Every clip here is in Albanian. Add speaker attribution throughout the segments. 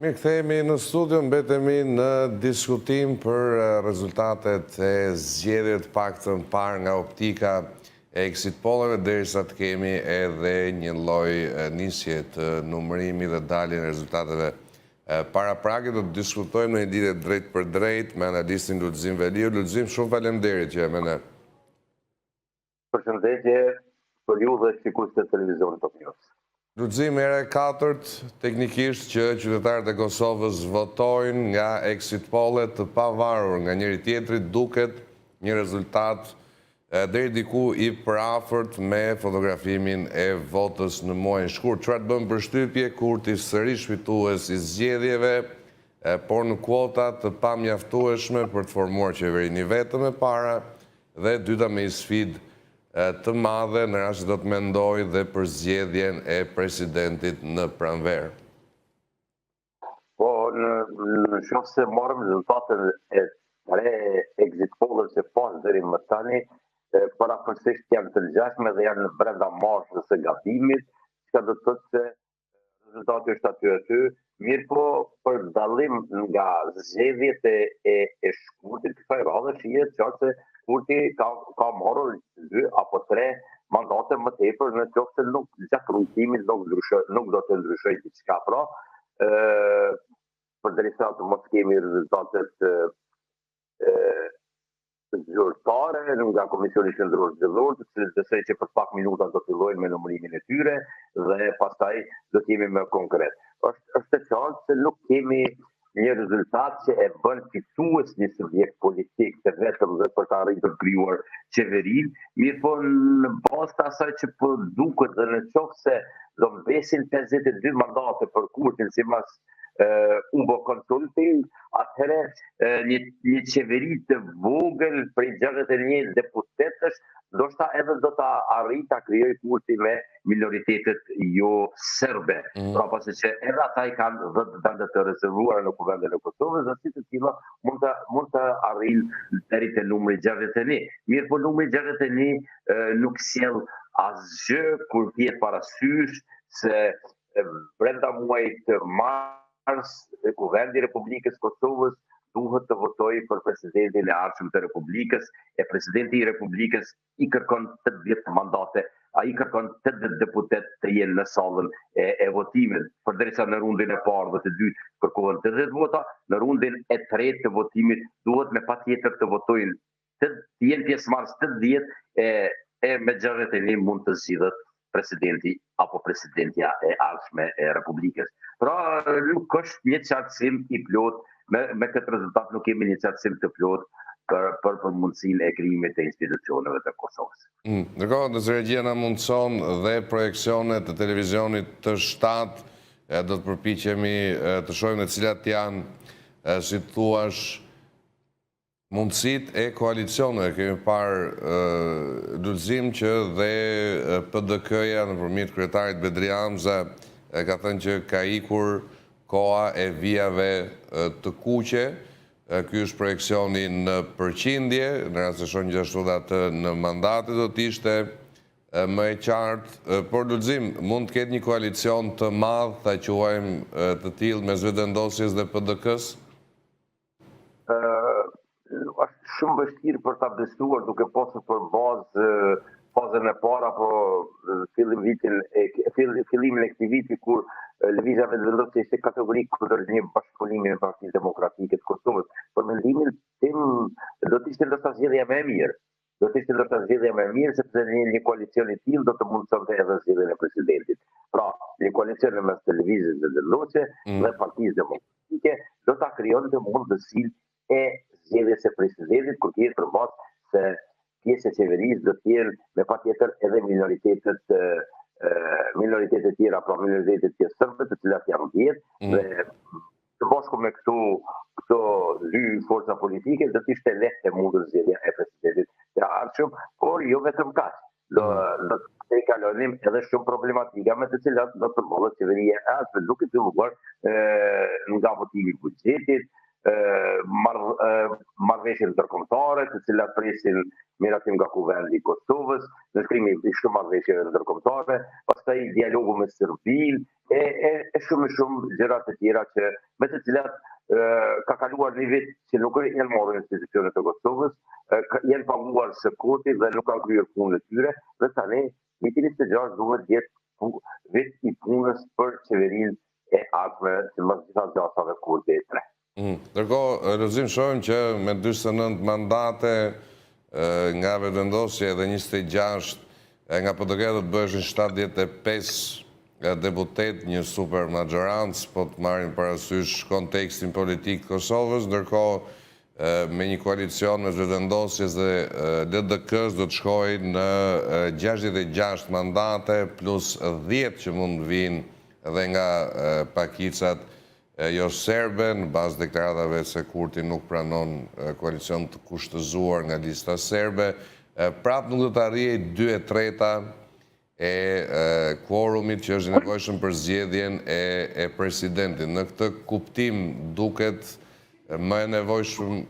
Speaker 1: Mirë, kthehemi në studio, mbetemi në diskutim për rezultatet e zgjedhjeve të paktën parë nga optika e exit polleve, derisa të kemi edhe një lloj nisje të numërimit dhe daljen e rezultateve paraprake. Do të diskutojmë në një lidhje drejtpërdrejt me analistin Lulzim Veliu. Lulzim, shumë faleminderit që je me ne.
Speaker 2: Përshëndetje për ju dhe shikuesit e televizionit Top News.
Speaker 1: Lulzim, hera e katërt teknikisht që qytetarët e Kosovës votojnë nga exit pollet të pavarur nga njëri-tjetri, duket një rezultat deri diku i përafërt me fotografimin e votës në muajin shkurt. Çfarë të bën përshtypje Kurti sërish fitues i zgjedhjeve, por në kuota të pamjaftueshme për të formuar qeverinë i vetëm e para Dhe e dyta me një sfidë të madhe në rast se do të mendojë dhe për zgjedhjen e presidentit në pranverë.
Speaker 2: Po, në në qoftë se marrim rezultatet e tre exit polleve që pash deri më tani, përafërsisht janë të ngjashme dhe janë brenda marzhës së gabimit, çka do të thotë se rezultati është aty aty, mirëpo për dallim nga zgjedhjet e, e, e shkurtit, kësaj radhe shihet qartë se Kurti ka, ka marrë dy apo tre mandate më tepër në qoftë se nuk gjatë rrugëtimit nuk ndryshoj, nuk do të ndryshojë diçka. Pra, ë përderisa të mos kemi rezultatet e, zyrtare nga Komisioni Qendror Zgjedhor, të cilët besoj që për pak minuta do fillojnë me numërimin e tyre dhe pastaj do të jemi më konkret. Është është e qartë se nuk kemi një rezultat që e bën fitues një subjekt politik të vetëm dhe për të arritur të krijuar qeverinë, mirëpo në bazë të asaj që po duket dhe në qoftë se do mbesin 52 mandate për Kurtin sipas UBO Consulting, atëherë një, një qeveri të vogël prej 61 deputetësh, ndoshta edhe do ta arrijë ta krijojë Kurti me minoritetet jo serbe. Mm. Pra pasi që edhe ata i kanë 10 vende të rezervuara në Kuvendin e Kosovës dhe si të tilla mund të mund të arrijnë deri te numri 61. Mirëpo numri 61 nuk sjell asgjë kur kihet parasysh se brenda muajit mars, Kuvendi i Republikës së Kosovës duhet të votojë për presidentin e ardhshëm të Republikës, e presidenti i Republikës i kërkon 80 mandate, ai kërkon 80 deputetë të jenë në sallën e, e votimit. Përderisa në rundin e parë dhe të dytë kërkohen 80 vota, në rundin e tretë të votimit duhet me patjetër të votojnë të jenë pjesëmarrës 80 e e me 61 mund të zgjidhet presidenti apo presidentja e ardhshme e Republikës. Pra nuk është një qartësim i plotë me me këtë rezultat nuk kemi një qartësim të plotë për për për mundësinë e krijimit të institucioneve të Kosovës.
Speaker 1: Mm. Ndërkohë, nëse regjia na mundëson dhe projeksionet e televizionit të 7, do të përpiqemi të shohim dhe cilat janë, si të thuash, Mundësitë e koalicioneve, kemi parë Lulzim që dhe PDK-ja nëpërmjet kryetarit Bedri Hamza ka thënë që ka ikur koha e vijave të kuqe, ky është projeksioni në përqindje, në rast se shohim gjithashtu dhe atë në mandate do të ishte më e qartë, por Lulzim, mund të ketë një koalicion të madh, ta quajmë të tillë mes Vetëvendosjes dhe PDK-së?
Speaker 2: është shumë vështirë për ta besuar duke pasur për bazë fazën e parë apo fillim vitin e fill, fillimin e këtij viti kur Lëvizja Vetëvendosje ishte kategorik kundër një bashkëpunimi me Partinë Demokratike të Kosovës. Për mendimin tim do të ishte ndoshta zgjedhja më e mirë. Do të ishte ndoshta zgjedhja më e mirë sepse një një koalicion i tillë do të mundësonte edhe zgjedhjen e presidentit. Pra, një koalicion në mes të Lëvizjes Vetëvendosje mm. dhe Partisë Demokratike do ta krijonte mundësinë e zgjedhjes së presidentit kur kihet për bazë se pjesë e qeverisë do të jenë me patjetër edhe minoritetet minoritetet tjera, pra minoritetet tjera serbe, të cilat janë 10 mm. dhe Së bashku me këto këto dy forca politike do të ishte lehtë e mundur zgjedhja e presidentit të ardhshëm, por jo vetëm kaq. Do mm. do të kalonim edhe shumë problematika me të cilat do të përballet qeveria e ardhshme, duke filluar nga votimi i buxhetit, marrëveshjet ndërkombëtare, të cilat presin miratim nga Kuvendi i Kosovës, nënshkrimi i shumë marrëveshjeve ndërkombëtare, pastaj dialogu me Serbinë, E, e, e shumë e shumë gjëra të tjera që me të cilat e, ka kaluar një vit që nuk janë marrë institucionet e Kosovës, e, janë paguar së koti dhe nuk kanë kryer punën e tyre dhe tani viti 26 duhet të jetë vit i punës për qeverinë e ardhme sipas gjitha gjasave Kurti
Speaker 1: 3. Mm. Ndërkohë, Lulzim shohim që me 49 mandate nga Vetëvendosje dhe 26 nga PDK do të bëheshin 75 deputetë, një super maxhorancë, po të marrim parasysh kontekstin politik të Kosovës, ndërkohë me një koalicion mes Vetëvendosjes dhe LDK-së do të shkojë në 66 mandate plus 10 që mund të vijnë dhe nga pakicat jo serbe, në bazë deklaratave se Kurti nuk pranon koalicion të kushtëzuar nga lista serbe, prapë nuk do të arrihej 2/3 e kuorumit që është i nevojshëm për zgjedhjen e presidentit. Në këtë kuptim duket më e nevojshëm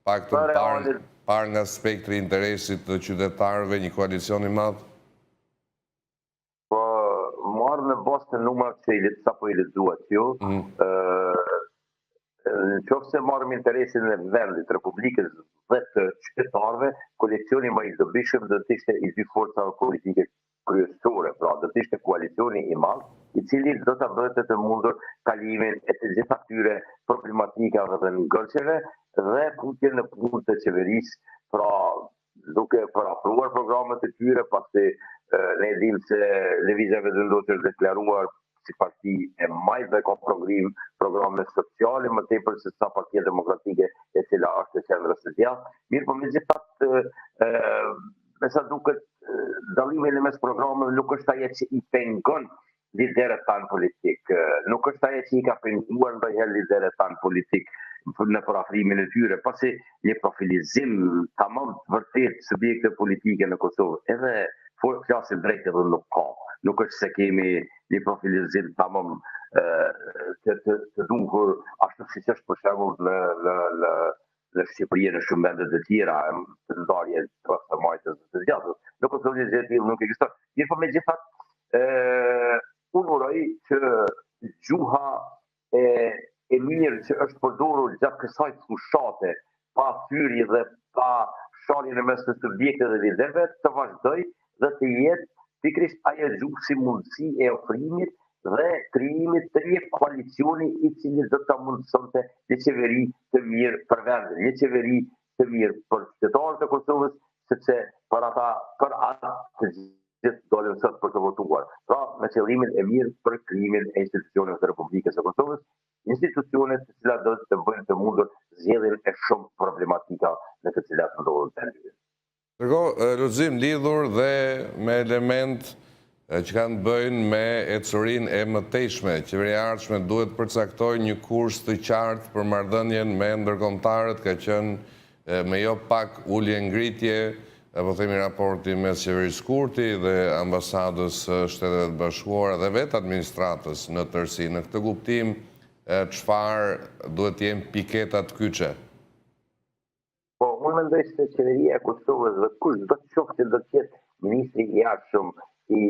Speaker 1: paktën parë parë nga spektri i interesit të qytetarëve një koalicion i madh?
Speaker 2: Po, marrë në bazë të numrat që i sapo i lexuat ju, mm. në qoftë se marrim interesin e vendit, Republikës dhe të qytetarëve, koalicioni më i dobishëm do të ishte i dy forcave politike kryesore, pra do të ishte koalicioni i madh, i cili do ta bënte të mundur kalimin e të gjitha këtyre problematikave dhe ngërçeve dhe futjen në punë të qeverisë, pra duke përafruar programet e tyre, pasi ne dimë se Lëvizja Vetëvendosje është deklaruar si parti e majtë dhe ka program, programe sociale më tepër se sa Partia Demokratike e cila është e qendrës së djathtë. Mirëpo megjithatë me sa duket dallimi në mes programeve nuk është ajo që i pengon liderët tanë politik. Nuk është ajo që i ka penguar ndonjëherë liderët tanë politik në përafrimin e tyre, pasi një profilizim tamam të vërtetë subjekte politike në Kosovë, edhe po flasim drejt edhe nuk ka. Nuk është se kemi një profilizim tamam të, të, të duhur, ashtu siç është për shembull në, në, në, në Shqipëri e në shumë vende të tjera, të ndarje të së majtës dhe të djathtës. Në Kosovë një gjë e tillë nuk ekziston. Mirëpo megjithatë, unë uroj që gjuha e, e mirë që është përdorur gjatë kësaj fushate, pa fyerje dhe pa sharje në mes të subjekteve dhe liderëve, të vazhdojë dhe të jetë pikërisht ajo gjuhë si mundësi e ofrimit dhe krijimit të një koalicioni i cili do të mundësonte një qeveri të mirë për vendin, një qeveri të mirë për qytetarët e Kosovës, sepse për ata, për atë të gjithë dolën sot për të votuar. Pra, me qëllimin e mirë për krijimin e institucioneve të Republikës së Kosovës, institucione të cilat do të bëjnë të mundur zgjidhjen e shumë problematika në të cilat ndodhet vendi.
Speaker 1: Ndërkohë, Lulzim, lidhur dhe me elementë që kanë të bëjnë me ecurinë e mëtejshme, qeveria e ardhshme duhet të përcaktojë një kurs të qartë për marrëdhënien me ndërkombëtarët, ka qenë me jo pak ulje-ngritje, po themi raporti mes qeverisë Kurti dhe ambasadës së Shteteve të Bashkuara dhe vetë administratës në tërësi. Në këtë kuptim, çfarë duhet të jenë piketat kyçe?
Speaker 2: Po, unë mendoj se qeveria e Kosovës dhe kushdo qoftë që do të jetë ministri i jashtëm i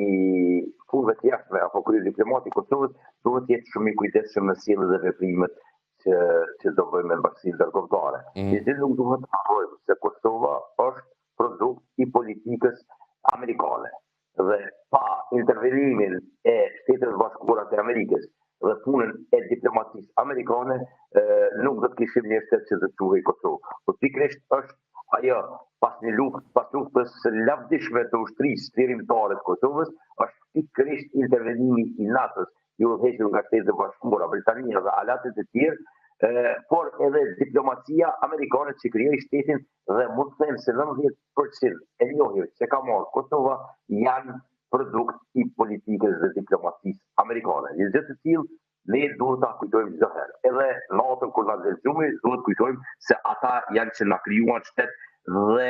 Speaker 2: punëve të jashtme apo kryediplomati i Kosovës duhet të jetë shumë i kujdesshëm në sjelljet dhe veprimet që që do bëjë me bashkësinë ndërkombëtare. Mm. Ne nuk duhet të harrojmë se Kosova është produkt i politikës amerikane. dhe pa intervenimin e Shteteve të Bashkuara të Amerikës dhe punën e diplomacisë amerikane, nuk do të kishim një shtet që do të quhej Kosovë. Po pikërisht është ajo pas një luftë, pas luftës së lavdishme të ushtrisë çlirimtare të Kosovës, është pikërisht intervenimi i NATO-s i udhëhequr nga Shtetet e Bashkuara, Britania dhe aleatët e tjerë, por edhe diplomacia amerikane që krijoi shtetin dhe mund të them se 90% e njohjeve që ka marrë Kosova janë produkt i politikës dhe diplomacisë amerikane. Një gjë të tillë ne duhet ta kujtojmë çdo herë. Edhe natën kur na zë gjumi, duhet kujtojmë se ata janë që na krijuan shtet dhe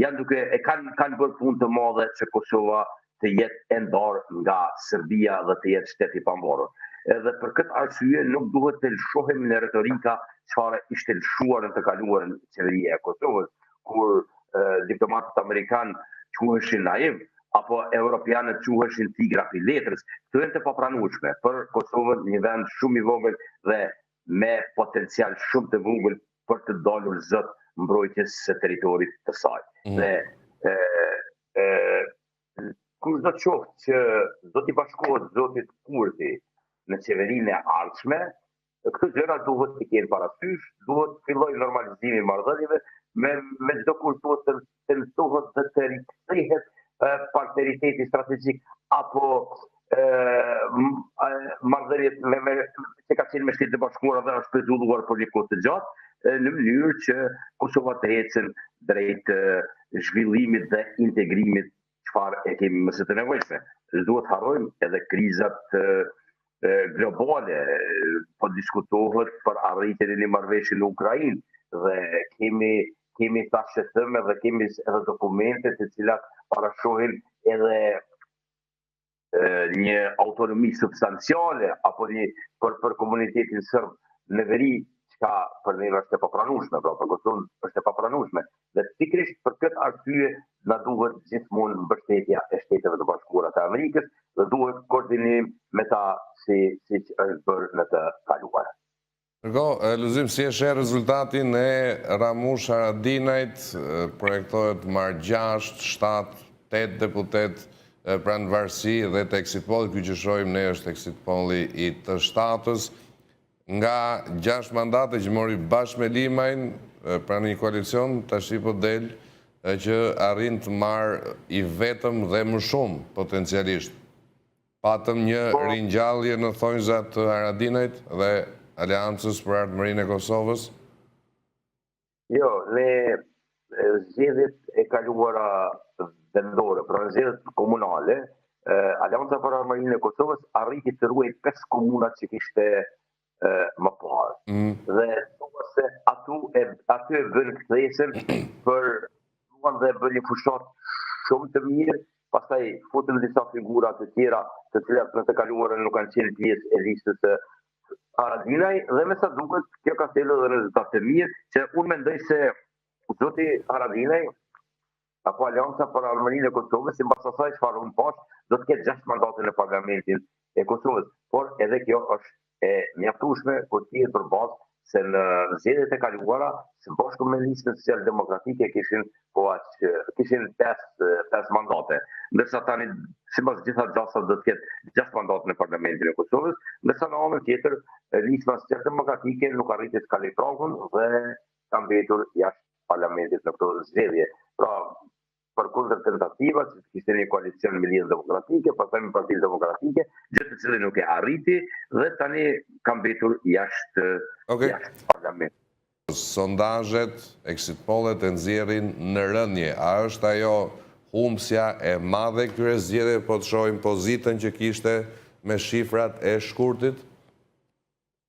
Speaker 2: janë duke e kanë kanë bërë punë të madhe që Kosova të jetë e ndarë nga Serbia dhe të jetë shtet i pavarur. Edhe për këtë arsye nuk duhet të lëshohemi në retorika çfarë ishte lëshuar në të kaluarën qeveria e Kosovës, kur diplomatët amerikanë quheshin naiv. Apo europianët quheshin tigra prej letrës. Këto janë të papranueshme për Kosovën, një vend shumë i vogël dhe me potencial shumë të vogël për të dalur zot mbrojtjes së territorit të saj. Mm. Dhe e, e, kushdo qoftë që do t'i bashkohet zotit Kurti në qeverinë e ardhshme, Këto gjëra duhet t'i kenë parasysh, duhet të fillojë normalizimi i marrëdhënieve, me me çdo kusht duhet të tentohet dhe të rikthehet partneriteti strategjik apo marrëdhëniet me, me që ka qenë me Shtetet e Bashkuara dhe është pezulluar për një kohë të gjatë, në mënyrë që Kosova të ecën drejt zhvillimit dhe integrimit çfarë e kemi më se të nevojshme. S'duhet harrojmë edhe krizat globale, po diskutohet për arritjen e një marrëveshje në Ukrainë dhe kemi kemi thashetheme dhe kemi edhe dokumente të cilat parashohin edhe një autonomi substanciale apo një për për komunitetin serb në veri, çka për neve është e papranueshme, pra për Kosovën është e papranueshme. Dhe pikërisht për këtë arsye na duhet gjithmonë mbështetja e Shteteve të Bashkuara të Amerikës dhe duhet koordinim me ta si siç është bërë në të kaluarën.
Speaker 1: Ndërkohë, Lulzim, si e sheh rezultatin e Ramush Haradinajt, projektohet të marrë 6, 7, 8 deputetë pra në varësi dhe të exit pollit, ky që shohim ne është exit polli i të shtatës, Nga 6 mandate që mori bashkë me Limajn, pra në një koalicion, tashi po del që arrin të marrë i vetëm dhe më shumë, potencialisht. Patëm një po. ringjallje në thonjza të Haradinajt dhe Aleancës për Ardhmërinë e Kosovës?
Speaker 2: Jo, në zgjedhjet e kaluara vendore, pra në zgjedhjet komunale, Aleanca për Ardhmërinë e Kosovës arriti të ruajë 5 komunat që kishte më parë. Mm. Dhe thua se aty e aty e bën kthesën për duan dhe bën një fushatë shumë të mirë, pastaj futën disa figura të tjera, të cilat në të kaluarën nuk kanë qenë pjesë e listës së Haradinaj dhe me sa duket kjo ka sjellë edhe rezultat të mirë, që unë mendoj se zoti Haradinaj apo Aleanca për Ardhmërinë e Kosovës, sipas asaj çfarë unë pash, do të ketë 6 mandate në Parlamentin e Kosovës, por edhe kjo është e mjaftueshme kur kihet për bazë se në zgjedhjet e kaluara, së bashku me listën social demokratike kishin po aq kishin 5 5 mandate, ndërsa tani sipas gjitha gjasave do të ketë 6 mandate në Parlamentin e Kosovës, ndërsa në anën tjetër Nisma Social Demokratike nuk arriti të kalojë pragun dhe ka mbetur jashtë parlamentit në këto zgjedhje. Pra, përkundër tentativa që të kishte një koalicion me Lidhjen Demokratike, pastaj me Partinë Demokratike, gjë të cilën nuk e arriti dhe tani ka mbetur jashtë okay. jashtë parlamentit.
Speaker 1: Sondazhet, exit pollet e nxjerrin në rënie. A është ajo humbësja e madhe e këtyre zgjedhjeve po të shohim pozitën që kishte me shifrat e shkurtit?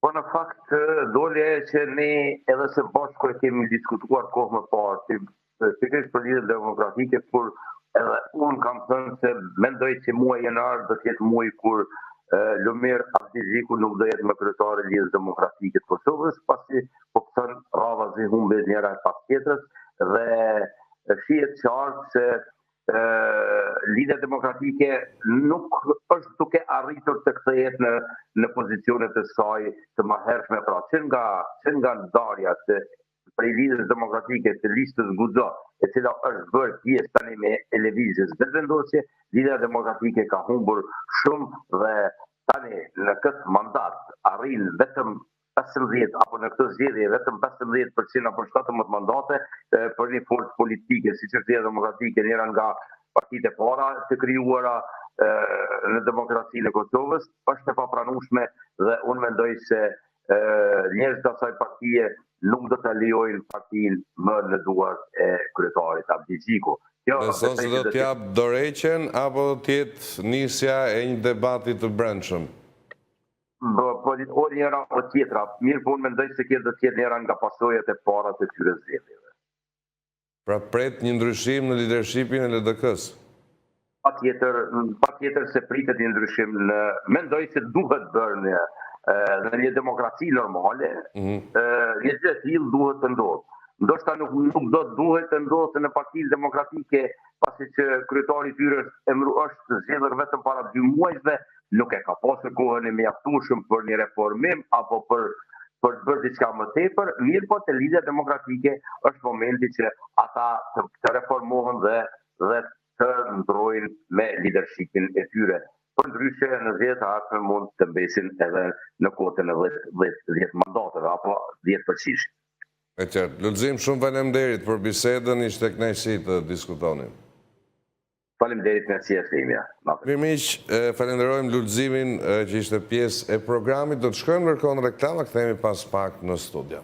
Speaker 2: Po në fakt doli ajo që ne edhe së bashku e kemi diskutuar kohë më parë, si pikërisht për Lidhjen Demokratike, kur edhe unë kam thënë se mendoj që muaji janar do të jetë muaji kur Lumir Abdixhiku nuk do jetë më kryetar i Lidhjes Demokratike të Kosovës, pasi po pëson radhazi humbjet njëra pas tjetrës dhe shihet qartë se Lidhja Demokratike nuk është duke arritur të kthehet në në pozicionet e saj të mëhershme, pra që nga që nga ndarja të prej Lidhjes Demokratike të listës Guxo, e cila është bërë pjesë tani me e lëvizjes Vetëvendosje, Lidhja Demokratike ka humbur shumë dhe tani në këtë mandat arrin vetëm 15 apo në këto zgjedhje vetëm 15% apo 17 mandate për një forcë politike, siç është Lidhja Demokratike, njëra nga partitë e para të krijuara në demokracinë e Kosovës, është e papranueshme dhe unë mendoj se njerëzit e asaj partie nuk do ta lejojnë partinë më në duart e kryetarit Abdixhiku.
Speaker 1: Kjo Beson se do të japë dorëheqjen apo do të jetë nisja e një debati të brendshëm?
Speaker 2: Po, po, o njëra o tjetra, mirëpo unë mendoj se kjo do të jetë njëra nga pasojat e para të këtyre zgjedhjeve.
Speaker 1: Pra pret një ndryshim në lidershipin e LDK-së?
Speaker 2: Patjetër, patjetër se pritet një ndryshim në, mendoj se duhet bërë në në një demokraci normale, mm -hmm. një gjë e tillë duhet të ndodhë. Ndoshta nuk nuk do të duhet të ndodhë në Partinë Demokratike. pasi që kryetari i tyre është emru është zgjedhur vetëm para dy muajve, nuk e ka pasur kohën e mjaftueshëm për një reformim apo për për të bërë diçka më tepër, mirëpo te Lidhja Demokratike është momenti që ata të, të reformohen dhe dhe të ndrojnë me lidershipin e tyre. Përndryshe në zgjedhjet e ardhshme mund të mbesin edhe në kuotën e 10 10 10 mandateve apo 10%.
Speaker 1: E qartë. Lulzim, shumë faleminderit për bisedën, ishte kënaqësi të diskutonim.
Speaker 2: Faleminderit, kënaqësia është imja.
Speaker 1: Mirë miq, falenderojmë Lulzimin që ishte pjesë e programit. Do të shkojmë ndërkohë në reklama, kthehemi pas pak në studio.